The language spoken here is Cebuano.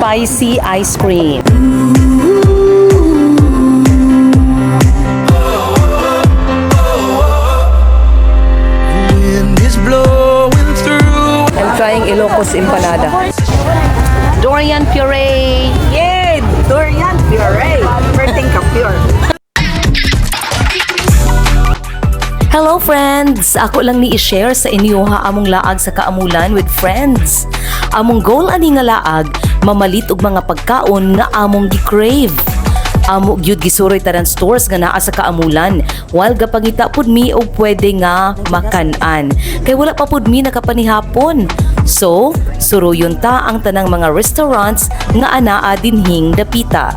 Spicy ice cream. Wind is blowing through. I'm trying Ilocos empanada. Durian puree. Yay! Durian puree. Perting ka pure. Hello, friends! Ako lang ni i-share sa inyo ha among laag sa Kaamulan with friends. Among goal ani nga laag, mamalit og mga pagkaon nga among gi-crave. Amo gyud gisuroy tanan stores nga naa sa Kaamulan while gapangita pud mi og pwede nga makan-an. Kay wala pa pud mi nakapanihapon. So, suruyon ta ang tanang mga restaurants nga anaa dinhing dapita.